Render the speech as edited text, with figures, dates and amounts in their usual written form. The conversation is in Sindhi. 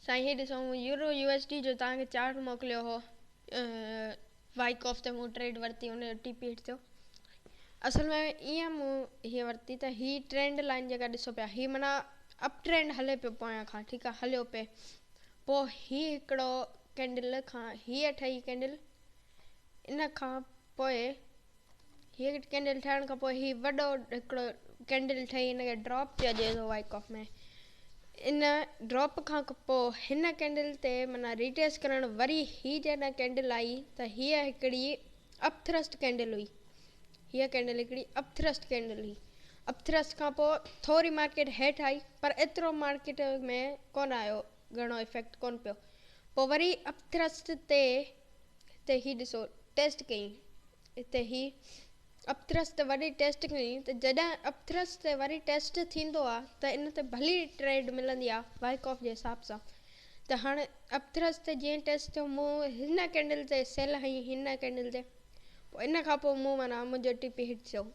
سائين هي ڏسو مون يورو يو ايس ڊي جو توهان کي چارٽ موڪليو هو وائڪ آف تي مون ٽريڊ ورتي ان جو ٽي پي هٽ ٿيو. اصل ۾ ائين مون هي ورتي ته هي ٽرينڊ لائن جيڪا ڏسو پيا هي معنيٰ اپ ٽرينڊ هلي پيو پويان کان ٺيڪ آ هليو پي پو هي هڪڙو ڪينڊل کان هي ٺهي ڪينڊل ان کان پوء هيء ڪينڊل ٺهڻ کان پوء هي وڏو هڪڙو ڪينڊل ٺهي هن کي ڊراپ چئجي ٿو وائڪ آف ۾ ان ڊراپ کان پوء هن ڪينڊل تي معنيٰ ريٽيسٽ ڪرڻ وري هي جڏهن ڪينڊل آئي ته هيء هڪڙي اپ ٿرسٽ ڪينڊل هئي هيء ڪينڊل هڪڙي اپ ٿرسٽ ڪينڊل هئي اپ ٿرسٽ کان پوء ٿوري مارڪيٽ هيٺ آئي پر ايترو مارڪيٽ ۾ ڪونه آيو گهڻو افيڪٽ ڪونه پيو پوء وري اپ ٿرسٽ تي هتي هي ڏسو ٽيسٽ ڪئي هتي هي اپٿرس تي وري ٽيسٽ ڪئي ته جڏهن اپٿرس تي وري ٽيسٽ ٿيندو آ ته ان تي ڀلي ٽريڊ ملندي آ وائڪ آف جي حساب سان ته هاڻي اپٿرس تي جيئن ٽيسٽ ٿيو مون هن ڪينڊل تي سيل هنئي هن ڪينڊل تي پوء ان کان پوء مون معنيٰ منهنجو ٽي پي هٽ ٿيو.